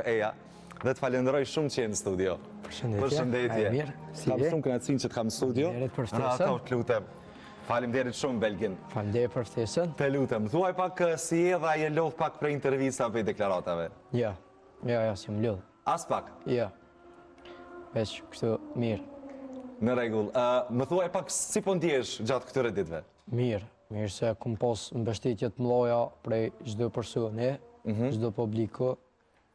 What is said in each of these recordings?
Eja dhe të falenderoj shumë që je në studio. Përshëndetje. Përshëndetje. Mirë. Si Kam shumë kënaqësinë që të kam në studio. Faleminderit për ftesën. Rato, të lutem. Faleminderit shumë Belgin. Faleminderit për ftesën. Të lutem. Thuaj pak si je dhe a je lodh pak prej intervistave, prej deklaratave. Jo. Jo, jo, s'jam lodh. As pak. Jo. Veç kështu mirë. Në rregull. Më thuaj pak si po ndihesh gjatë këtyre ditëve? Mirë, mirë se kum pas mbështetje të mëdha prej çdo personi, mhm. çdo publiku,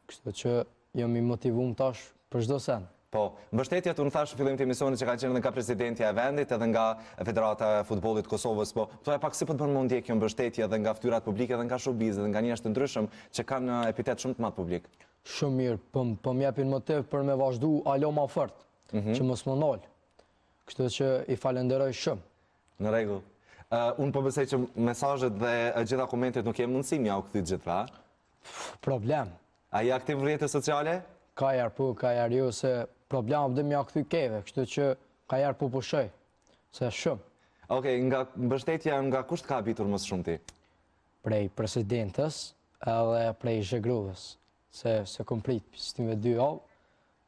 kështu që jam i motivum tash për çdo sen. Po, mbështetjet unë thashë në fillim të emisionit që kanë qenë edhe nga presidentja e vendit, edhe nga Federata e Futbollit të Kosovës, po thuaj pak si po të bën me u ndje kjo mbështetje edhe nga fytyrat publike edhe nga showbiz edhe nga njerëz të ndryshëm që kanë epitet shumë të madh publik. Shumë mirë, po po më japin motiv për me vazhdu alo ma fort, mm -hmm. që mos m'u nal. Kështu që i falenderoj shumë. Në rregull. Uh, unë po besoj që mesazhet dhe gjitha komentet nuk ke mundësi me jau kthy të gjitha. Problem. A je aktiv në rrjetet sociale? Ka herë po, ka herë jo, se problem dhe me ja kthy krejtve, kështu që ka herë po pushoj, se shumë. Okej, nga mbështetja nga kush të ka habitur më së shumti? Prej presidentes edhe prej Zhegrovës, se s'e kom prit qëtyne dy javë,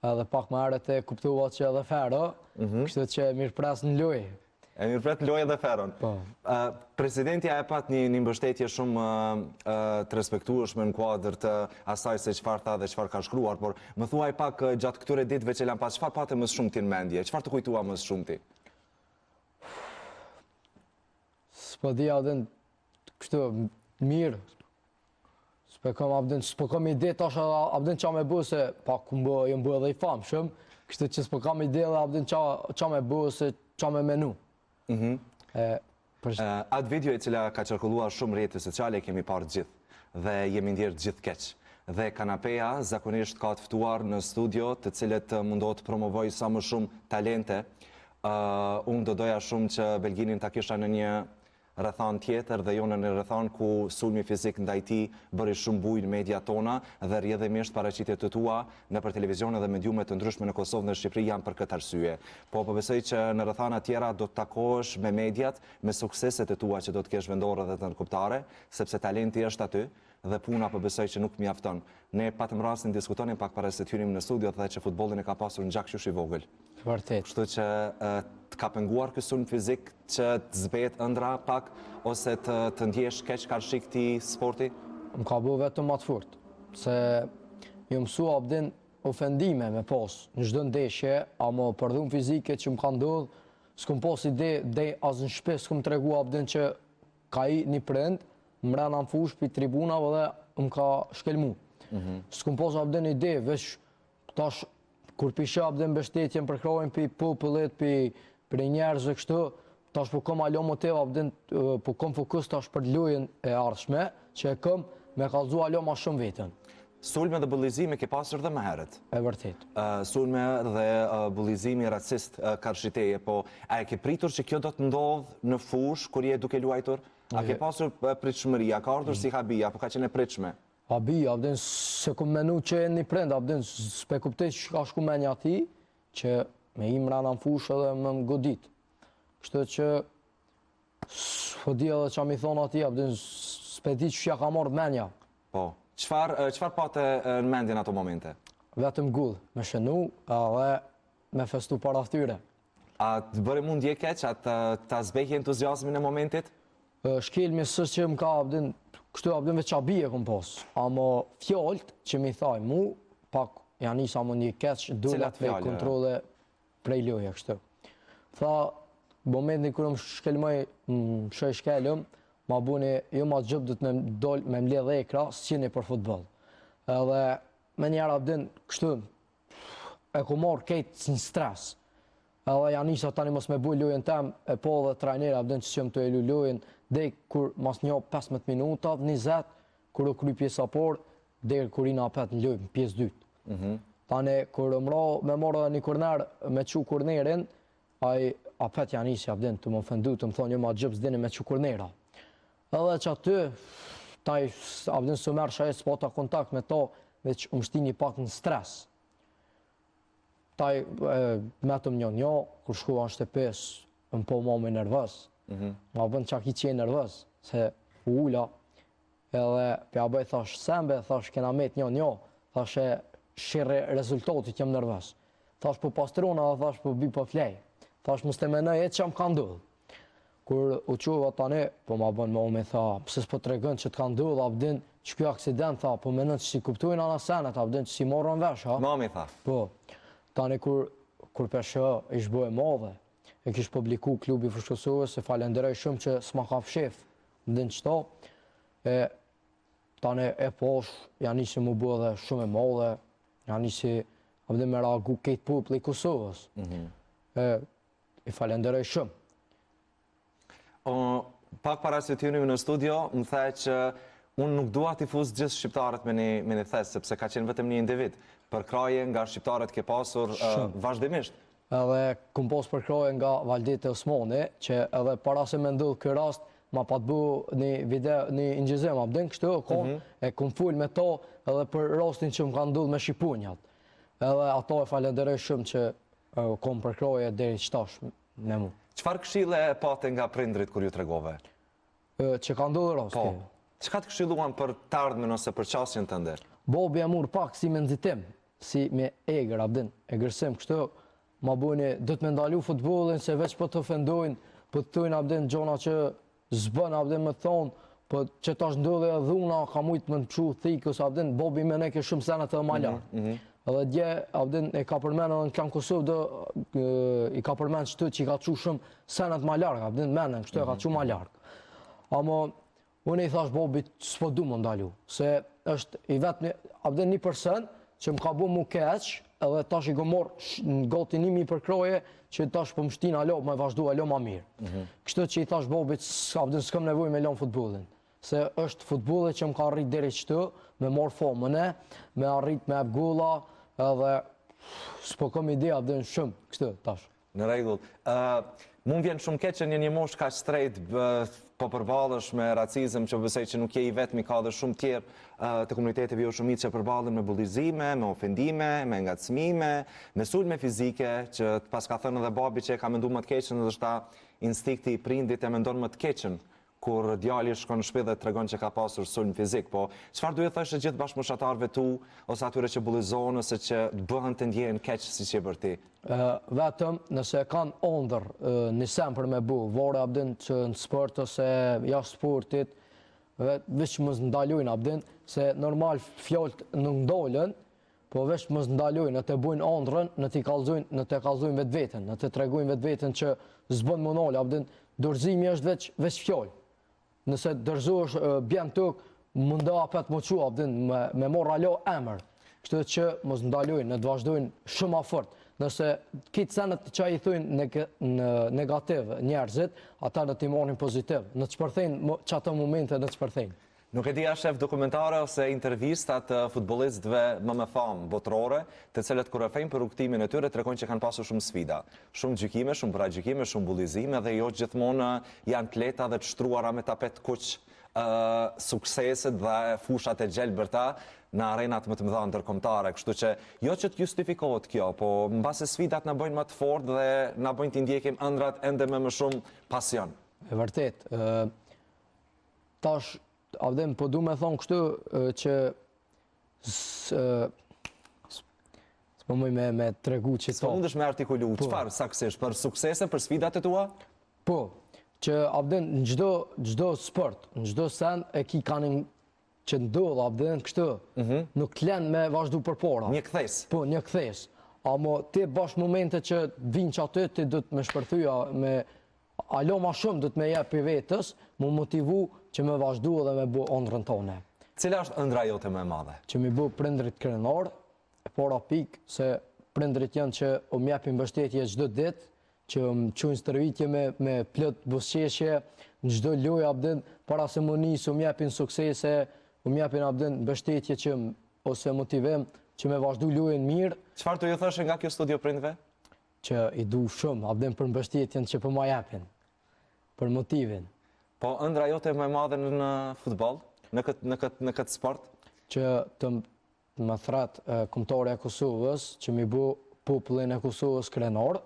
Edhe pak më herët e kuptova që edhe Fero, mm -hmm. kështu që e mirëpres në lojë. E mirëpret në lojë edhe Feron. Po. Uh, presidentja e pat një, një mbështetje shumë uh, të respektueshme në kuadër të asaj se çfarë tha dhe çfarë ka shkruar, por më thuaj pak gjatë këtyre ditëve që lamë pas, çfarë pate më së shumti në mendje? Çfarë t'u kujtua më së shumti? S'po di a din kështu mirë, S'po kam a din, s'po kam ide tash a din ça me bu se pak jom bo, jom bo edhe i famshëm, kështu që s'po kam ide edhe a din ça, ça me bu se ça me menu. Mm -hmm. e, për... Atë video e cila ka qarkulluar shumë rrjete sociale kemi parë gjithë dhe jemi ndjerë gjithë keq. Dhe kanapeja zakonisht ka të ftuar në studio të cilët mundohet të promovojë sa më shumë talente. Uh, unë do doja shumë që Belginin ta kisha në një rrethanë tjetër dhe jo në një rrethanë ku sulmi fizik ndaj tij bëri shumë bujë në mediat tona dhe rrjedhimisht paraqitjet e tua nëpër televizione dhe mediume të ndryshme në Kosovë dhe Shqipëri janë për këtë arsye. Po po besoj që në rrethana tjera do të takohesh me mediat, me sukseset e tua që do të kesh vendore dhe ndërkombëtare, sepse talenti është aty dhe puna po besoj që nuk mjafton. Ne patëm rastin të diskutonim pak para se të hynim në studio dhe që futbollin e ka pasur në gjak qysh i vogël. Vërtet. Kështu që të ka penguar ky sulm fizik që të zbehet ëndrra pak ose të të ndjesh keq karshi këtij sporti? Më ka bo vetëm ma të fort, se jom mësu a din ofendime me pas në çdo ndeshje, amo për dhunë fizike që më ka ndodhë, s'kum pas ide, dhe as në shpi s'kum tregu a din që ka hi një prind, mrena në fushë prej tribunave dhe më ka shkelmu. Mm -hmm. S'kum pas a din ide, veç tash Kur pi shoh a din mbështetjen përkrahjen pi popullit, pi prej njerëzve kështu, tash po kom alo motiv, a din po kom fokus tash për lojën e ardhshme, që e kom me kallzu alo ma shumë veten. Sulme dhe bullizime ke pasur dhe më herët. E vërtet. Sulme dhe bullizimi racist karshi teje, po a e ke pritur që kjo do të ndodhë në fushë kur je duke luajtur? A ke pasur pritshmëri, a ka ardhur si habi, apo ka qenë e pritshme? Habi, a din, s'e kom menu që e një prind, a din, s'pe kuptoj që ka shku menja atij, që me hi mrena në fushë edhe me më godit. Kështu që, s'po di edhe ça mi thonë atij, a din, s'pe di që ja ka marrë menja. Po, çfarë, çfarë pate në mendje në ato momente? Vetëm gol, me shënu edhe me festu para tyre. A të bëri mu ndje keq, a të, ta zbehi entuziazmin e momentit? Shkelmi s'është që më ka, a din, kështu a din veç habi e kom pas. Amo fjalët që m'i tha mu, pak ja nisa mu ndje keq, dola prej kontrolle prej loje, kështu. Tha, momentin kur më shkelmoj, më lshoi shkelm, ma buni, jo ma gjëp do të me dol, me mbledh ekra, s'jeni për futboll. Edhe menjëherë a din, kështu, e kom marrë krejt në stres. Edhe ja nisa tani mos me bu lojën tem, e po dhe trajneri a din që s'jom tu e lu lojën, deri kur mas një 15 minuta, 20, kur u kry pjesa parë, deri kur hina apet në lojë, në pjesë dytë. Mm -hmm. Tani, kur më ra me marrë edhe një korner, me çu kornerin, ai apet ja nisi, a din, tu më ofendu, tu më thonë, jo ma gjëp s'dini me çu kornera. Edhe që aty, taj, a din, s'u merrsha e s'pata kontakt me to, veç u m'shti një pak në stres. Taj, e, metëm një një, kur shkova në shtëpi, më po mami nervoz. Mm -hmm. Ma bën çka ki qenë nervoz, se u ula, edhe pja bëj, thash, sembe, thash, kena met një një, thash, e, sherri rezultatit jam nervoz. Thash po pastrona dhe thash po bi po flej. Thash mos të menoj e çka më ka ndodh. Kur u çova tani, po ma bën mami, tha, pse s'po tregon që të ka ndodh, a din, që ky aksident, tha, po menon që s'i kuptojnë ana senet, a din, që s'i morën vesh, ha? Mami, tha. Po, tani kur, kur pe shoh, ish bo e madhe, e kish publiku klubi Fushë Kosovës, e falenderoj shumë që s'ma ka fshef, din qëto, e tani e posh, ja nisi mu bo edhe shumë e madhe, ja nisi, a din, me reagu krejt populli i Kosovës. Mm -hmm. E, I falenderoj shumë. O, pak para se të hynim në studio, më the që unë nuk dua t'i fus gjithë shqiptarët me një, me një thes, sepse ka qenë vetëm një individ. Përkrahje nga shqiptarët ke pasur uh, vazhdimisht. Edhe kum pas përkrahje nga Valdete Osmani, që edhe para se me ndodh ky rast, ma pat bu një video, një incizim, a din kështu, mm -hmm. e kum fol me to edhe për rastin që më ka ndodh me shqiponjat. Edhe ato e falenderoj shumë që Kom përkrahje deri qëtash me mu. Çfarë këshille pate nga prindrit kur ju tregove? Që ka ndodhur rasti? Po. Çka të këshilluan për të ardhmen ose për qasjen tënde? Babi e mur pak si me nxitim, si me egër, a din, egërsim, kështu ma bojni, do të me ndalu futbollin se veç po të ofendojnë, po të thojnë, a din, gjona që S'bën a din me thonë, po që tash ndodhi edhe dhuna, ka mujtë me më çu thikë, ose a din, babi menojke shumë senet edhe ma mhm, larg. Mm -hmm. Edhe dje, a din, e ka përmen edhe në Klan Kosovë, do, i ka përmen qëtu që i ka çu shumë senet ma larg, a din, menen, kështu e ka çu ma mhm. larg. Amo, unë i thash babit, s'po du me ndalu, se është i vetmi, a din, një person që më ka bu mu keq, edhe tash i kom marrë në gati një mijë përkrahje, që tash po më shtin alo, me vazhdu alo ma mirë. Mm -hmm. Kështu që i thash babit, a din, s'kam nevojë me lënë futbollin. Se është futbolli që më ka arrit deri qëtu, me marrë famën e, me arrit me jep gola, edhe s'po kom ide, a din, shumë, kështu, tash. Në rregull. Ë, mu më vjen shumë keq që në një moshë kaq të re po përballesh me racizëm, që besoj që nuk je i vetmi, ka dhe shumë tjerë të komuniteteve jo shumicë që përballen me bullizime, me ofendime, me ngacmime, me sulme fizike, që të paska thënë edhe babi që e ka mendu më të keqen, ndoshta instinkti i prindit e mendon më të keqen kur djali shkon në shtëpi dhe tregon që ka pasur sulm fizik, po çfarë do ju thoshe gjithë bashkëmoshatarëve tu ose atyre që bullizohen ose që bëhen të ndjehen keq siç je bërë ti? Vetëm nëse e kanë ëndërr një sen për me bu, vore a din që në sport ose jashtë sportit, veç mos ndalojnë a din, se normal fjalët nuk ndalen, Po veç mos ndalojnë, në të bujnë ëndrrën, në t'i kallzojnë, në të kallzojnë vetveten, në të tregojnë vetveten që s'bën m'u nalë, a din, dorëzimi është veç veç fjalë. Nëse dorëzohesh bjen n'tokë, mundohu apet m'u çu, a din, me me marr alo emër. Kështu që mos ndalojnë, në të vazhdojnë shumë ma fort. Nëse krejt senet që i thojnë në negativ njerëzit, ata në t'i marrin pozitiv, në të shpërthejnë qato momente në të shpërthejnë. Nuk e di a shef dokumentare ose intervista të futbollistëve më me famë botërore, të cilët kur rrëfejnë për rrugëtimin e tyre tregojnë që kanë pasur shumë sfida, shumë gjykime, shumë paragjykime, shumë bullizime dhe jo gjithmonë janë të lehta dhe të shtruara me tapet të kuq sukseset dhe fushat e gjelbërta në arenat më të mëdha ndërkombëtare, kështu që jo që të justifikohet kjo, po mbase sfidat na bëjnë më të fortë dhe na bëjnë t'i ndjekim ëndrrat ende me më shumë pasion. E vërtetë, ë Tash, a din, po du me thonë kështu që s'po muj me, me tregu që S'po mundesh me artikulu, po. çfarë saksisht, për suksese, për sfidat e tua? Po, që a din, në çdo, çdo sport, në çdo sen, e ki kanë që ndodh, a din, kështu, mm -hmm. nuk të len me vazhdu përpara. Një kthesë. Po, një kthesë. Amo ti bash momente që vinë që aty, ti do të me shpërthy, me Alo ma shumë do të me jep prej vetes, mu motivu që me vazhdu edhe me bu ëndrrën tone. Cila është ëndrra jote më e madhe? Që mi bu prindrit krenar, e para pikë se prindrit janë që um jepin mbështetje çdo ditë, që më çujnë stërvitje me, me plot buzëqeshje, në çdo lojë a din, para se mu nisë, um jepin suksese, um jepin a din mbështetje që ose motivim që me vazhdu lojën mirë. Çfarë do ju thoshe nga kjo studio prindve? Që i du shumë, a din për mbështetjen që po ma jepin, për motivin. Po ëndrra jote më e madhe në, në futboll, në këtë në këtë në këtë sport? Që të më thret kombëtarja e Kosovës, që mi bu popullin e Kosovës krenar,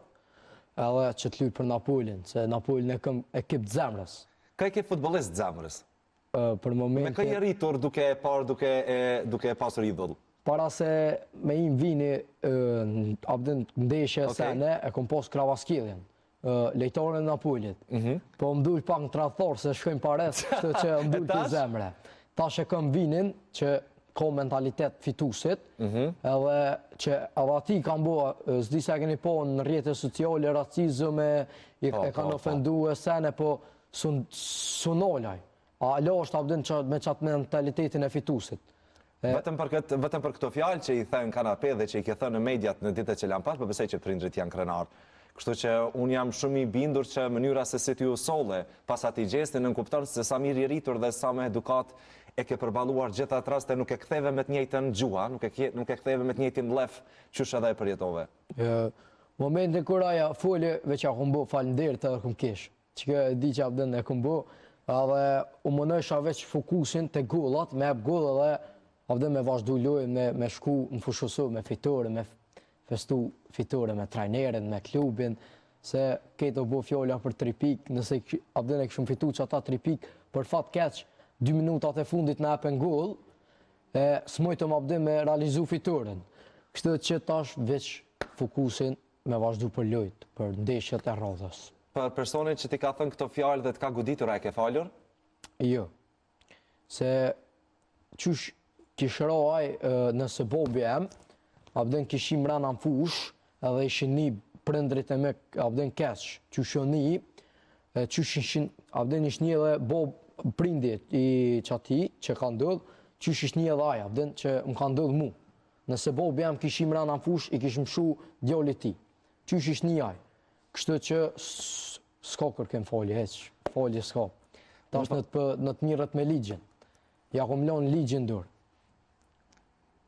edhe që të luj për Napolin, se Napolin e kam ekip të zemrës. Kë e ke futbollist të zemrës? Për momentin... Me kë je rritur duke e parë, duke e, duke e pasur idhull? Para se me im vini, a din ndeshje okay. sene, e kom pas Kvaratskhelien, lojtarin e Napolit. Mm -hmm. Po më dul pak në tradhtar se shkojmë pares, kështu që më dul për zemre. Tash e kom Vinin që ka mentalitet fitusit, mm -hmm. edhe që edhe ati kam bo, s'di se e keni po në rrjete sociale, racizëm e, e, po, e kanë po, po. ofendu e sene, po s'u nal ai. Hala është a din që me qatë mentalitetin e fitusit. E... Vetëm për këtë, vetëm për këto fjalë që i the në kanape dhe që i ke thënë në mediat në ditët që lamë pas, po besoj që prindrit janë krenar. Kështu që unë jam shumë i bindur që mënyra se si ti u solle pas atij gjesti nënkupton se sa mirë je rritur dhe sa me edukatë e ke përballuar gjithë atë rast e nuk e ktheve me të njëjtën gjuhë, nuk e nuk e ktheve me të njëjtin mllef qysh edhe e përjetove. Ë, momentin kur aja foli, veç ja kom bo faleminderit edhe kom kesh. Që kjo e di që a din e kom bo, edhe u munojsha veç fokusin te golat, me ep gol edhe a din me vazhdu lojën, me, me shku në Fushë me fitore, me festu fitore me trajnerin, me klubin, se këtë u bo fjala për tri pikë, nëse a din e kishim fitu qata tri pikë, për fat keq, dy minutat e fundit na epen gol, e s'mujtëm a din me realizu fitoren. Kështu që tash veç fokusin me vazhdu për lojt, për ndeshjet e radhës. Për personin që t'i ka thënë këto fjalë dhe të ka goditur, a e ke falur? Jo. Se qysh kish ra ai nëse babi jem, a din kish hi mrena në fushë, edhe ishin ni prindrit e mi, a din keq, qysh jo ni, qysh ishin, a din ish ni edhe bob prindi i qati që ka ndodh, qysh ish ni edhe ai, a din që më ka ndodh mu. Nëse babi jem kish hi mrena në fushë, i kish mshu djalit tij. Qysh ish ni ai. Kështu që s'ka kërkim falje hiç, falje s'ka. Tash në të në të mirret me ligjin. Ja kom lënë ligjin n'dorë.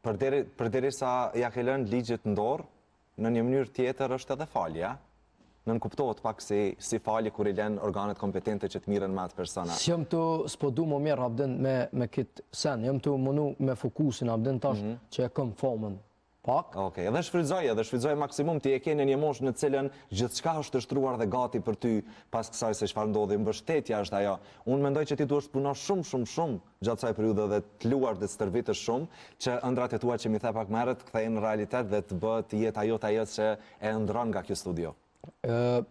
Përderi, përderisa ja ke lënë ligjit në dorë, në një mënyrë tjetër është edhe falja. Nënkuptohet pak si si falje kur i lën organet kompetente që të mirren me atë person. S'jam tu, s'po du m'u marrë a din me me këtë sen, jam tu munu me fokusin a din tash mm -hmm. që e kom famën pak. Okej, okay. edhe shfrytëzoje, edhe shfrytëzoje maksimum, ti e ke në një moshë në të cilën gjithçka është e shtruar dhe gati për ty pas kësaj se çfarë ndodhi, mbështetja është ajo. Unë mendoj që ti duhesh të punosh shumë shumë shumë gjatë kësaj periudhe dhe të luash dhe të stërvitesh shumë, që ëndrrat e tua që m'i the pak më herët të kthehen në realitet dhe të bëhet jeta jote ajo që e ëndrron nga kjo studio. Ë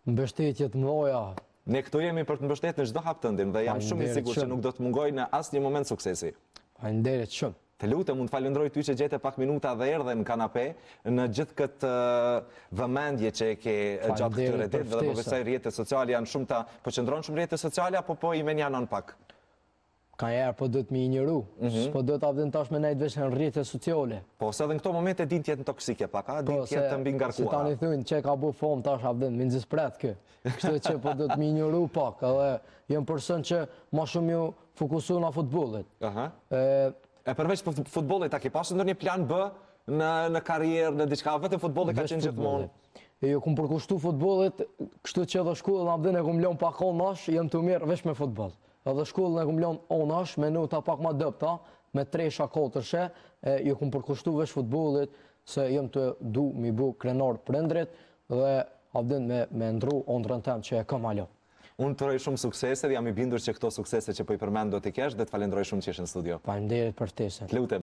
mbështetje të mëdha. Ne këtu jemi për të mbështetur në çdo hap tëndin dhe jam shumë i sigurt që nuk do të mungojë në asnjë moment suksesi. Faleminderit shumë. Të lutem, unë të falënderoj ty që gjete pak minuta dhe erdhe në kanape, në gjithë këtë vëmendje që e ke gjatë këtyre ditëve dhe po besoj rrjetet sociale janë shumë ta, po qëndron shumë rrjetet sociale apo po i mënjanon pak? Kanjëherë po duhet me injoru, mm -hmm. s'po duhet a din tash me nejtë veç në rrjete sociale. Po, se edhe në këto momente din t'jetë toksike pak, a? Din po, t'jetë të mbingarkuara. Se tani thujnë që ka bu famë tash a din, mezi s'pret kë. Kështu që po duhet me injoru pak, edhe jam person që ma shumë ju fokusu në futbollit. Aha. E, e përveç futbollit, a ke pasur ndonjë plan B në, në karrierë, në diçka, vetëm futbolli ka qenë gjithmonë? E ju kum përkushtu futbollit, kështu që edhe shkollën a din e kum lënë pak onash, jam tu marrë veç me futboll. Edhe shkollën e kum lënë onash, me nota pak ma dobta, me tresha, katërshe, e ju kum përkushtu veç futbollit, se jam tu du m'i bu krenar prindrit, dhe a din me, me ndru ondrrën tem që e kam hala. Unë të uroj shumë suksese dhe jam i bindur që këto suksese që po i përmend do t'i kesh dhe të falenderoj shumë që ishe në studio. Faleminderit për ftesën. Të lutem.